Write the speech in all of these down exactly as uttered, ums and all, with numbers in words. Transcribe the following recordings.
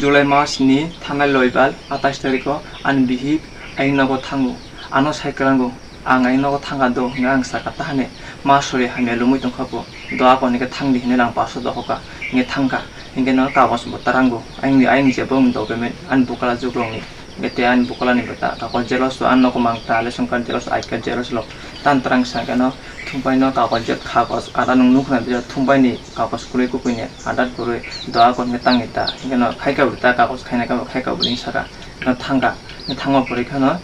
July mas ni thanai loibal atais tarikh o ani bihik ayang nogo thango. Ano sai kwlango, ang ayang nogo thangkha do hwnwi ang sakha, tahani ma sori hamya lumwi tongkha bo. Do akon hwnkhe thangdi hwnwi lang paso dohokha hwnkhe thangkha. Hwnkhe no kagoj bo tarango. Ayang ni, ayang ni jebo document ani bukala jugrokni. Hwnkhe tei ani bukalani bwta kagoj xerox o ani nogo mang ta, ration card xerox, I card xerox lok tan tarang sa hwnkhe no thumpai no kagoj je kagoj ada nwng nukha na thumpai ni kagoj kwrwi kwpwini adat kwrwi doa kon hwnkhe tangwi ta hwnkhe no khaika bo ta kagoj khaina khe bo khaika bo ring saka no thangka thangma pore kheno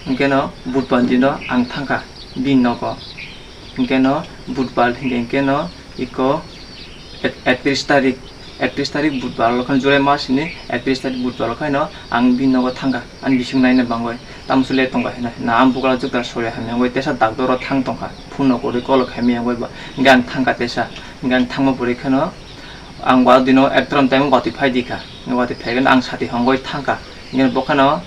hwnkhe no budbar dino ang thangka bini nogo hwnkhe no budbar hwnkhe hwnkhe no iko ek- ekatris tarik ekatris tarik budbar o khan July mas ni ekatris tarik budbar o khaino ang bini nogo thangka. Ani bising naina bangwi tamo sole tongkha hino na ang bukla jukta sori hamya wngwi tesa doctor o thang tongkha phone no kwrwi call khaimya wngwi ba hwnkhe ang thangkha tesa hwnkhe ang thangma pore kheno ang wa dino ekdrom time watwi phai dikha watwi phai ang sati hongwi thangkha hwnkhe bokhano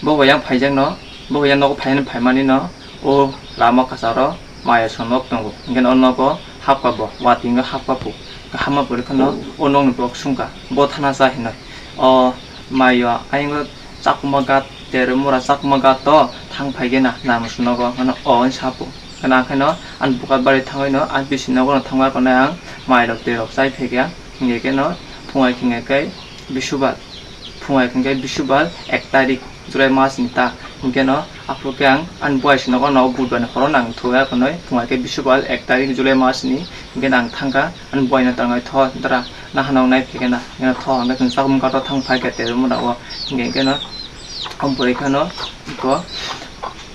bo yang phaijakno bo yang nogo phaina phaimani no o lama kasaro maya sonok tongo hwnkhe o nogo hapkha bo watwi hapkha phu hapma pore kheno o nokni borok sungkha bo thana cha hinoi o mayo ayang Chakma gat, Terumura Chakma gat to thang phai gena, nang sinogo, hano o, hwn sapo. Kana kheno, ang bukat bari thangwi no, ang bisi nogo no thangma konai ang, mai rok twi rok chai phai kya, hingke keno, phungai khingke kai, Bisubar, phungai khingke Bisubar, ek tarik, July mas ni ta, hingke no, aphuru khe ang, ang buai sinogo no, budbar ni horo nang thua konoi, phungai khe Bisubar, ek tarik, July mas ni, hingke nang thangka, ang buai no tangai tho, dra, nahano nai phai kena, hingke no tho, hingke chwng Chakma gat to thang phai kya, Terumura o, hingke keno, Ang pore kheno iko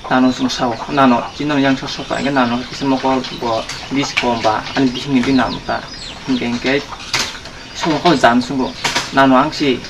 nano chwng sao, nano chini yang sok sok ta, hingke nano kisa mokol bo bis kom ba ani bisingni di namo ta. Hingke hingke songkol jan sungo nano ang si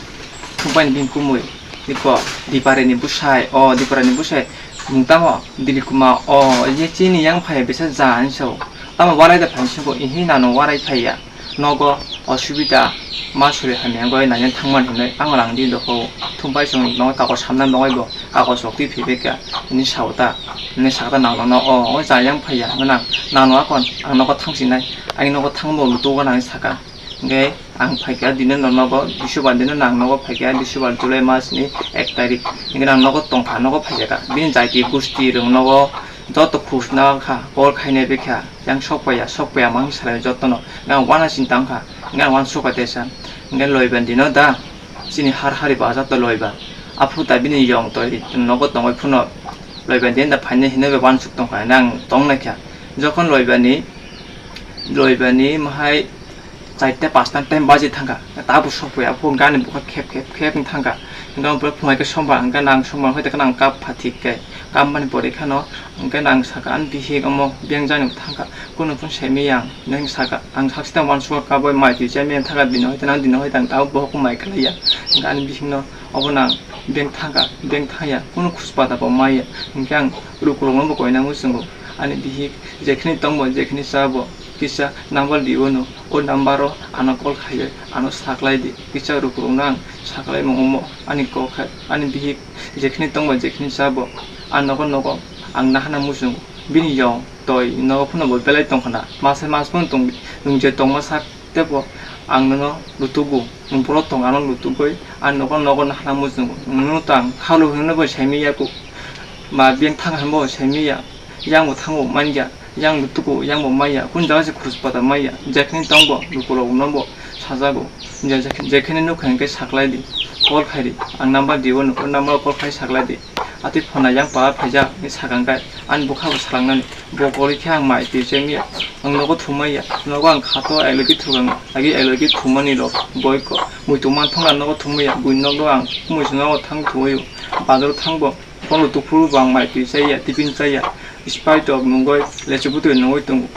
thumpai ni bini kumui iko Dipare ni bwsai, o Dipare ni bwsai mung tamo Dilip Kumar, o ye chini yang phai bisa jan sao. Tamo warai da phai sungo, ihi nano warai phai ya. Nogo osubida ma suri hamya wngwi naina thangmani hinwi ang rang di dohor thumpai chwng no kagoj samna bagwi bo kagoj rok twi phaibai kha hinwi sao ta hinwi sakha ta nang nono o o chayang phaiya gwnang nang no akon ang nogo thang sinai ang nogo thang bo lutugo nang saka hingke ang phaikha dino nogo bisubar dino nang nogo phaikha bisubar July mas ni ek tarik hingke nang nogo tongkha nogo phaijaka bini jaiti gusti rok nogo joto khusna kha call khainai bai kha yang sok paiya sok paiya mang salai jotono. Hingke ang uanaising tangkha, hingke ang uansukha teisa. Hingke loiba dino da, chini har hari baja to loiba. Aphuru ta bini yong toi nogo tongwi phano loiba din da phainai hinwi bai uansuk tongkha, hingke ang tongnaikha. Jokhon loibani, loibani mahai chaita pasta time baji thangkha, tabuk sokpaiya, aphuru gani bukha khep khep khep wng thangkha. Hingke ang phungai khe sombar, hingke ang sombar hoi tongkha, ang kap phathik khe, kap mani pore kheno, hingke ang sakha, ani bihik omo beng jani thangkha. Kunu phun semi yang, neng saka, ang saksa tang uansukha kaboi mai twi chami yang thangkha dino hoi tang dino hoi tang tao bohok mai kalai ya. Hingke ani bisingno obo nang beng thangkha, beng thangya, kunu khuspata bo maya. Hingke ang lukurokno bo koina muchungo. Ani bihik jekhini tongbo, jekhini chabo, kisa number di ono, o number o ano call khaiwi ano saklai di. Kisa lukurokno ang saklai mung omo ani kok hai, ani bihik jekhini tongbo, jekhini chabo, ang nogo nogo ang nahana muchungo. Bini yong toi nogo phano bo belai tongkha na. Masa mas phano tong, nwng je tongma sak tebo ang nono lutugo. Nwng borok tong ano lutugoi ang nogo nogo nahana muchungo. Nwng nono tang khalo hwnwi bo saimanya ku. Ma beng thang hwnbo saimanya. Yang bo thango manya. Yang lutugo, yang bo manya. Kun jaga se khurus pata manya. Jekhni tongbo lukurok no bo sajago. Je-, jekh-, jekhni nukha hwnkhe saklai di. Call khai di. Ang number di o, o number o call khai saklai di. Atwi phone yang pa phaijak ni sakang kai, ani bwkha bo salangnani, bo kwrwi khe ang mai twi chengya, ang nogo thumaiya, nogo ang khato elogwi thukang, agi elogwi thumani rok, boi ko, muitu man thangna nogo thumaiya, buini nogo ang, muitu nogo thang thumaiyo, bazaro thangbo, phone rok tuphuru bo ang mai twi chaya, tiffin chaya, Sprite rok nungoi, lechu bwtwi nungoi tongo,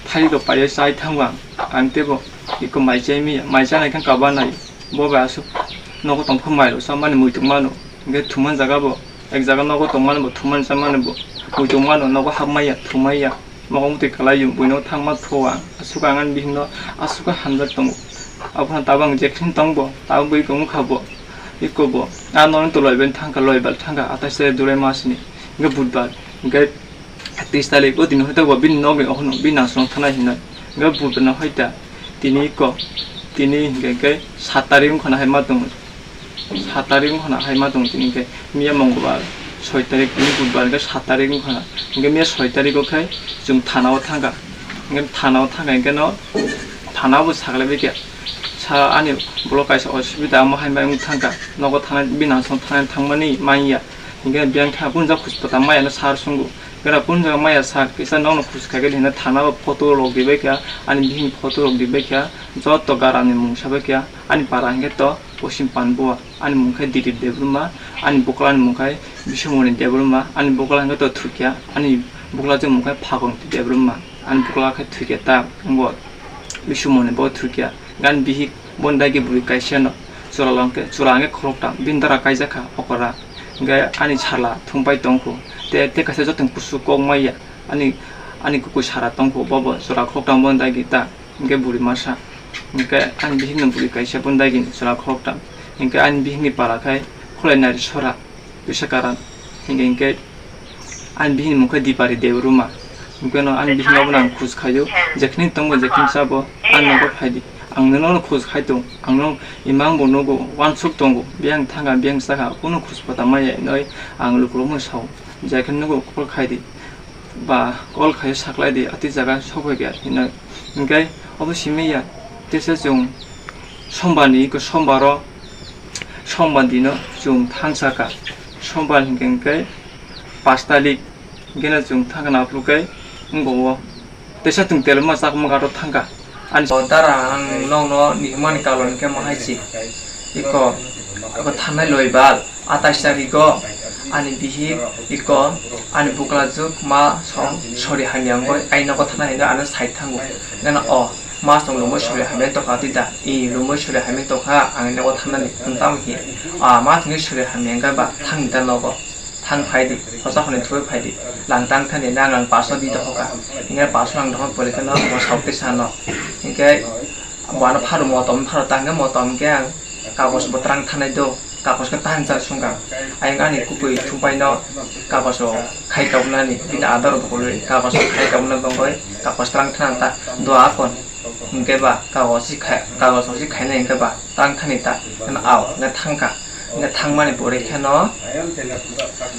thai rok paiyo chai thango ang, ang tebo, iko mai chai miya, mai chanai khe kaba nai, bo bai aswk nogo tongphuru mai rok chamani muitu mano, hingke thuman jaga bo. Ek jaga nogo tongmani bo thumani chamani bo muitu mano nogo hapmaiya thumaiya. Mokol mutwi kalaiyo buino thangma thua aswk ang ani bihikno aswk hamjak tongo. Abono tabang jekhini tongbo tabok bui kongkha bo iko bo. A noni to loiben thangkha loibal thangkha atais tarik July masni hingke budbar hingke tris tarik o dino hoi tabok bini nogni ohono bini nangsong thanai hinoi hingke budbarno hoi ta tini iko Tini hinkhe khe sat tarik wngkha na hai ma tongo. Sat tarik wngkha na hai ma tongo tini hinkhe. Miya Mongolbar, soi tarik, tini Budbar hinkhe sat tarik wngkha na. Hinkhe miya soi tarik o khe chwng thana o thangkha. Hinkhe thana o thangkha hinkhe no thana o bo saklai bai khe. Sa ani block kaisa osubida omo hai ma wng thangkha. Nogo thana bini aswk thana thangmani manya. Hinkhe biyang kha punjak khus pata maya no sar sungo. Gara punjak maya sak kisa nokno khus kha khe hinna thana o photo rok di bai kha, ani bihik photo rok di bai kha, joto gara ni mung sa bai kha, ani para hinkhe to Posim Panbua, ani mung khai Dilip Debbarma, ani bukla ni mung khai Biswamoni Debbarma, ani bukla hinkhe to Thukya, ani bukla je mung khai Phagwrwngti Debbarma, ani bukla khai Thukya ta, wngbo Biswamoni bo Thukya, gan bihik. Boni dagi bwrwi kaisa no chwla langkhe, chwla hwnkhe khoroktham, bini dara kaijak kha okora. Hwnkhe ani sala thumpai tongkhu, tei, tei kaisa jotoni kusu kok maya, ani, ani kukui sara tongkhu, bobo chwla khoroktham boni dagi ta, hwnkhe bwrwi masa. Hwnkhe ani bihikno bwrwi kaisa boni dagini chwla khoroktham, hwnkhe ani bihikni para khai Khwlainari Sora. Twisa karan. Hinkhe, hinkhe ani bihini mung khe Dipari Debbarma. Hinkhe no ani bihini abono ang khus khaio. Jekhini tongo, jekhini sabo, ani nogo phaidi. Ang nono khus khai tong. Ang no imang bo nogo, wansuk tongo. Biyang thanga, biyang saka, kuno khus pata maya hinoi ang lukurokno sao. Jekhini nogo call khaidi. Ba call khai saklaidi, ati jaga sokoi khe hinoi. Hinkhe obo simi ya. Tesa chwng Sombar ni, iko Sombar o, Sombar dino chwng thangsa kha. Sombar hinkhe, hinkhe pas tarik, hinkhe no chwng thangna phuru khe wngbo o. Tesa chwng telma chakma ghat o thangkha. Ani o dara ang nokno nihimani karon khe mo hai si. Iko, iko thanai loibal, atais tarik o, ani bihik, iko, ani bukla juk ma song sori hamya wngoi, ai nogo thana hinwi ano sai thango. Nana o, ma song lumoi sori hamya tokha twi da, i lumoi sori hamya tokha, ang nogo thanani, wng tamo hi, a ma thini sori hamya wngkha ba, thang da nogo. Thang phai di, hosa hwnwi thwiwi phai di. Lang tang thani nang ang paso di dohor ka. Hinkhe paso ang dohor pore khe no bo sauk tei sano. Hinkhe bo ano pharo motom pharo ta hinkhe motom hinkhe ang kagos bo twrang thanai do. Kagos khe ta hinsa sungkha. Ayang ani kubui thumpai no kagos o khai kabnani bini adar bo kwlwi kagos o khai kabna bangwi kagos twrang thana ta do akon. Hinkhe ba kagos si khai, kagos o si khainai hinkhe ba. Tang thani ta, ano ao, hingke thangka. Hingke thangmani pore kheno,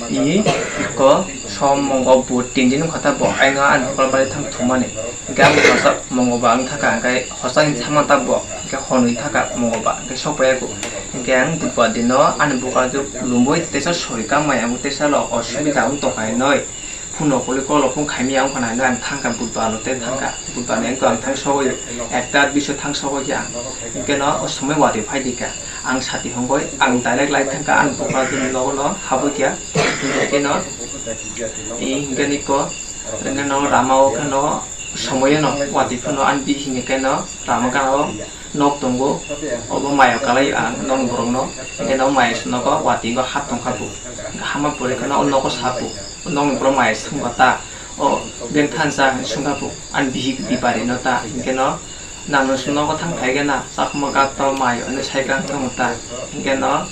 i, iko, som, mongo, bud, tin din wngkha ta bo, aino ani bokol bari thang thumani. Hingke ang hosa mongo ba wng thaka, hingke hosa ni sama ta bo, hingke honwi thaka mongo ba, hingke sokpaiya ko. Hingke ang budbar dino ani bokol juk lumui teisa sori kamai, ang teisa lo osubida wng tongkha hinoi. Phone rok kuli call rok phone khaimya wngkha na hinwi ang thangkha budbar rok tei thangkha budbar ni wngkha ang thang sogwi ekta bish o thang sogwi khe ang hinkhe no o somoi watwi phai di kha ang sati hongoi ang direct lai thangkha ang buma bini nogo no habwi kha hinkhe no hinkhe ni ko hinkhe no rama o khe no somoi no watwi phano ang di hinkhe no rama gana o. Nok tongo, obo mayo kalai ang nok borokno, hingke no mayo se nogo watwi o hap tongkha bo, hama pore kheno o nogo sapo, o nokni borok mayo se thangkha ta, o beng thansa hinwi sungkha bo, ani bihik bipari no ta, hingke no nang no se nogo thang phai khe na chakma gat to mayo hinwi sai kha tongo ta, hingke no.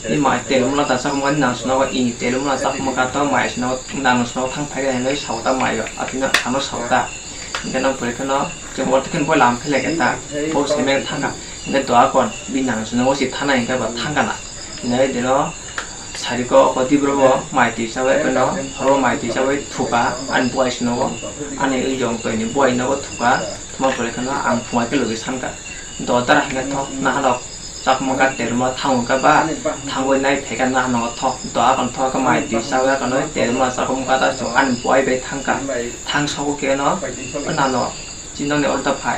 I mai telmuna ta chakma nang sino i telmuna chakma ka to mai sino nang sino thang phai hinwi sao ta mayo atino ano sao ta. Hingke no pore kheno chwng oro tikin bo lam phele khe ta bo seme thangka hingke doa kon bi nang sino o si thana hingke ba thangka na hinwi dino sariko o dibro bo mai twi chawi epeno horo mai twi chawi thuka ani buai sino ani jong twi ni buai no thuka thuma pore kheno ang phunga khe logi sanka. Dodar hingke thok nahanok chakmung ka termo thangwi ka ba thangwi nai phaikha nahanok thok doa kon thok ka mai twi chawi ka noi termo chakmung ka ta chwng ani buai bai thangka thang sogo khe no nano chinoni ulta phai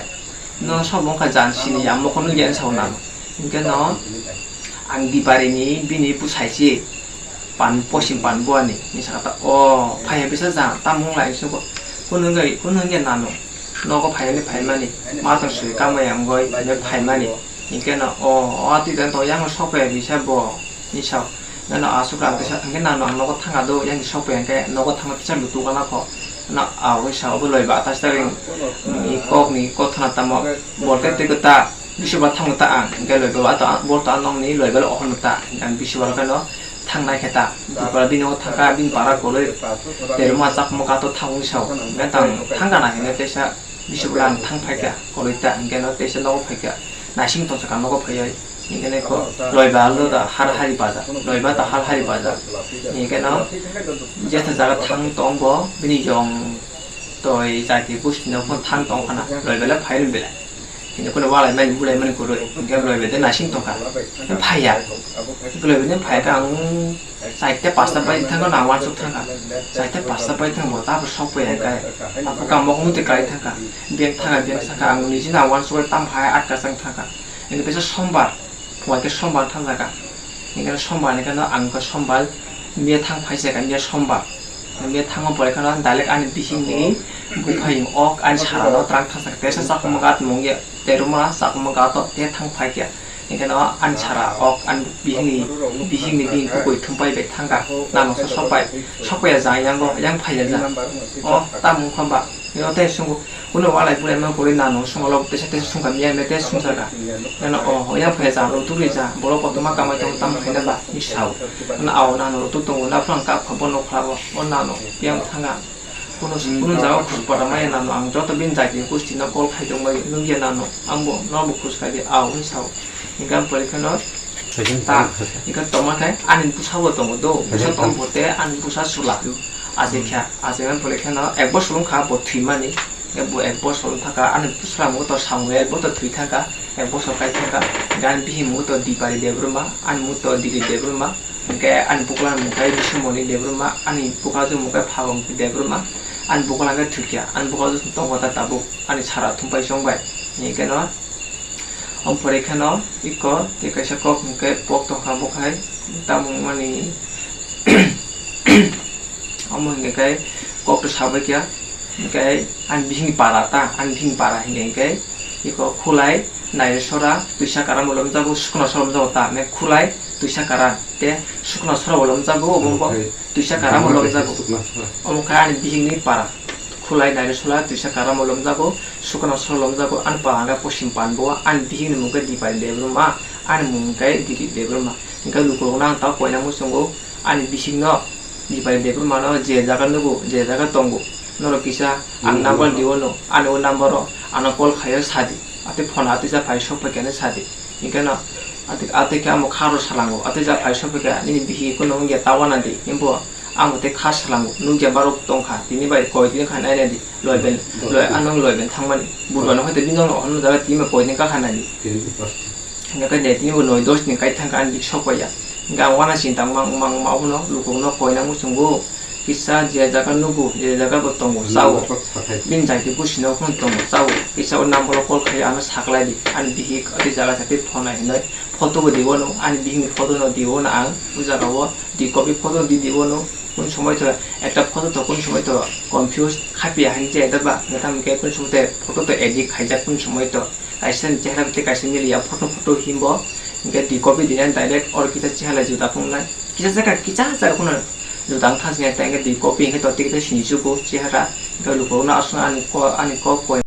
no sobo wngkha jan sini ya mokol nung ya sao nang hingke no ang dipari ni bini bwsai si. Pan posim pan buani ni saka ta o phaiya bisa ja tamo wng lai sugo kunu wngya kunu wngya nano nogo phaimani phaimani matwng sui kamaya wngoi hinwi phaimani hinkhe no o o twi tong yang sokpaiya bisa bo ni sao nano aswk rang kisa hinkhe nano ang nogo thangya do yang sokpaiya hinkhe nogo thangma kisa lutuk gana kho no a wi sao bo loi ba atas ta ring ni kok ni kothona tamo bol khe twi kwta. Bisi ba thango ta ang, hingke loi ba ta, bo ta nokni loi ba le ohorno ta, ang bisi ba khe no thangnai khe ta, bupra bini o thangka, bini bara kwrwi, telma chakmo kato thangwi sao, hingke tang thangka na hingke teisa bisi ba ang thang phaikha, kwrwi ta, hingke no teisa nogo phaikha, Naising tongsa ka nogo phaiwi. Hinkhe ne ko loiba lo da har hari baja. Loiba ta har hari baja. Hinkhe no jesa jaga thang tong bo bini yong toi jati busti no phon thang tong khana. Loiba le phai rim bela. Hinkhe kono walai mani bulai mani kurui. Hinkhe loiba de naising tongkha. Phaiya. Loiba de phai ka ang Chaita pasta bai thangkha na wansuk thangkha. Chaita pasta bai thangbo tabo sok pai hai kai. Apo ka mok muti kai thangkha. Beng thangkha, beng saka ang niji na wansuk tam hai atka chang thangkha. Ini bisa sombar. Phungai ke sombar thang jaga. Ini kan sombar ni kan ang ka sombar. Mia thang phai jaga mia sombar. Mia thang pore kan direct ani bihing ni buphai ok ani sara no trang thang jaga. Tesa sak magat mungya. Teruma sak magat te thang phai kya. Hinkhe no ani sara ok ani bihikni, bihikni bihik kukui thumpai bai thangkha. Nano se sokpai, sokpai ya jang yango, yang phai ya jang. O tamung kha ba. Yo te sungo, kuno walai bulai ma kuri nano sungo lok tesa tesa sungkha miya me te sungjaga. Nano o yang phai ya jang lo turi jang, borok kotorma kamai tong tam khaina ba ni sao. Nano ao nano lo tu tongo na phang kap kha bo nokha bo, o nano yang thanga. Kuno, kuno jaga khus pora maya nano ang joto bini jati kusti no call khai tong bai nukya nano ang bo no bo khus khai di au hwn sao. Hinkhe ang pore kheno ta hinkhe tongma khe ani bwsa bo tongo do bwsa tong bo te ani bwsa chwla aje kha aje ang pore kheno ek bosor wng kha bo thwi mani bo ek bosor wng thaka ani bwsra mo to samung ek bosor thwi thaka ek bosor kai thaka hinkhe ani bihik mo to Dipari Debbarma ani mo to Dili Debbarma. Hinkhe ani bukla mung khe Bisumoni Debbarma, ani bukla mung khe Phabangti Debbarma, ani bukla khe thwikya, ani bukla tongo ta tabuk, ani sara thumpai chongbai. Hinkhe no, ompore kheno iko tei kaisa kok hinkhe pok tongkha bo khai, tamung mani, omo hinkhe kok to sabai kya, hinkhe ani bihikni para ta, ani bihikni para hinkhe, hinkhe iko khulai, Nairasora, Twisa Karam bo lomjago, Sukna Sora lomjago ta, ne Khulai, Twisa Karam, te Sukna Sora bo lomjago, obo bo Twisa Karam bo lomjago. Omo khe ani bihikni para. Khulai, Nairasora, Twisa Karam bo lomjago, Sukna Sora lomjago, ani pa hwnka Posim Panbo, ani bihikni mung khe Dipari Debbarma, ani mung khe Dili Debbarma. Hinkhe lukurokno ang ta koina muchungo, ani bisikno Dipari Debbarmano je jaga nugo, je jaga tongo, norok kisa ang number diwono, ani o number o ano call khaio sadi. Ate phone atwi ja phai sok phaikha hinwi sadi. Hinkhe no ate, ate khe amo kha rw salango. Ate ja phai sok phaikha nini bihik kuno wngya ta wana di. Himbo amo tei kha salango. Nukya barok tongkha. Tini bai koi din kha naina di. Loi ben, loi anong loi ben thangmani. Budbano hoite bini nokno hwnwi jaga tini bai koi din kha naidi. Hinkhe de tini bo noi dos din kai thangkha ani bihik sok paiya. Hinkhe ang wana sinta wngma wngma wngma abono lukokno koina muchungo. Kisa je jaga nugo, je jaga bo tongo, chao. Bini jati busi no phano tongo, chao. Kisa o number o call khai ano saklai di. Ani bihik ati jaga sati phone hinoi photo bo dibo no, ani bihik ni photo no dibo no ang o jaga o di copy photo di dibo no. Kun somoi to ekta photo to kun somoi to confuse khapiya hinwi je da ba, neta mungke kun somoi to photo to edit khaijak kun somoi to. Kaisa ni chehra tei kaisa ni liya photo photo himbo. Hinkhe di copy dinai direct or kisa chehra juda phungnai. Kisa jaga, kisa jaga phano juda wngkha, hinkhe di copy hinkhe to tei kisa sini chugo chehra. Hinkhe lukurokno aswk ani ko, ani kok koi.